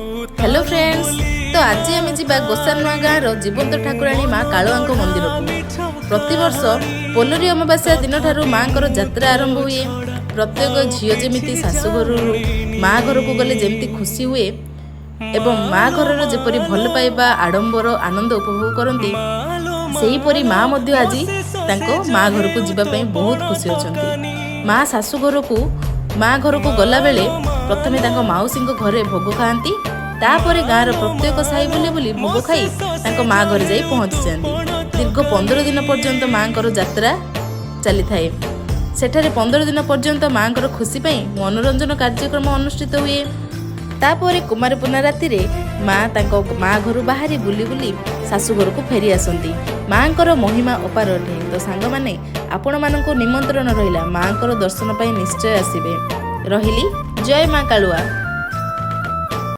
Hello friends, ତ ଆଜି ଆମେ ଯିବା ଗୋସାନୁଆ ଗାଁର ଜୀବନ୍ତ ଠାକୁରାଣୀ ମା କାଳୁଆଙ୍କ ମନ୍ଦିରକୁ। ପ୍ରତିବର୍ଷ ପୋଲରୀ ଅମାବାସ୍ୟା ଦିନଠାରୁ ମାଙ୍କର ଯାତ୍ରା ଆରମ୍ଭ ହୁଏ। ପ୍ରତ୍ୟେକ ଝିଅ ଯେମିତି ଶାଶୁଘରରୁ ମା ଘରକୁ ଗଲେ ଯେମିତି ଖୁସି ହୁଏ ଏବଂ ମା ଘରର ଯେପରି ଭଲ ପାଇବା, ଆଡ଼ମ୍ବର, ଆନନ୍ଦ ଉପଭୋଗ କରନ୍ତି, ସେହିପରି ମା ମଧ୍ୟ ଆଜି ତାଙ୍କ ମା ଘରକୁ ଯିବା ପାଇଁ ବହୁତ ଖୁସି ଅଛନ୍ତି। ମା ଶାଶୁ ଘରକୁ, ମା ଘରକୁ ଗଲାବେଳେ ପ୍ରଥମେ ତାଙ୍କ ମାଉସୀଙ୍କ ଘରେ ଭୋଗ ଖାଆନ୍ତି। ତାପରେ ଗାଁର ପ୍ରତ୍ୟେକ ସାହି ବୁଲି ବୁଲି ଭୋଗ ଖାଇ ତାଙ୍କ ମା ଘରେ ଯାଇ ପହଞ୍ଚିଯାଆନ୍ତି। ଦୀର୍ଘ 15 ଦିନ ପର୍ଯ୍ୟନ୍ତ ମାଙ୍କର ଯାତ୍ରା ଚାଲିଥାଏ। ସେଠାରେ 15 ଦିନ ପର୍ଯ୍ୟନ୍ତ ମାଙ୍କର ଖୁସି ପାଇଁ ମନୋରଞ୍ଜନ କାର୍ଯ୍ୟକ୍ରମ ଅନୁଷ୍ଠିତ ହୁଏ। ତାପରେ କୁମାର ପୂର୍ଣ୍ଣିମା ରାତିରେ ମା ତାଙ୍କ ମା ଘରୁ ବାହାରି ବୁଲି ବୁଲି ଶାଶୁ ଘରକୁ ଫେରି ଆସନ୍ତି। ମାଙ୍କର ମହିମା ଅପାର ଅଟେ। ତ ସାଙ୍ଗମାନେ, ଆପଣମାନଙ୍କୁ ନିମନ୍ତ୍ରଣ ରହିଲା, ମାଙ୍କର ଦର୍ଶନ ପାଇଁ ନିଶ୍ଚୟ ଆସିବେ। ରହିଲି, ଜୟ ମା କାଳୁଆ।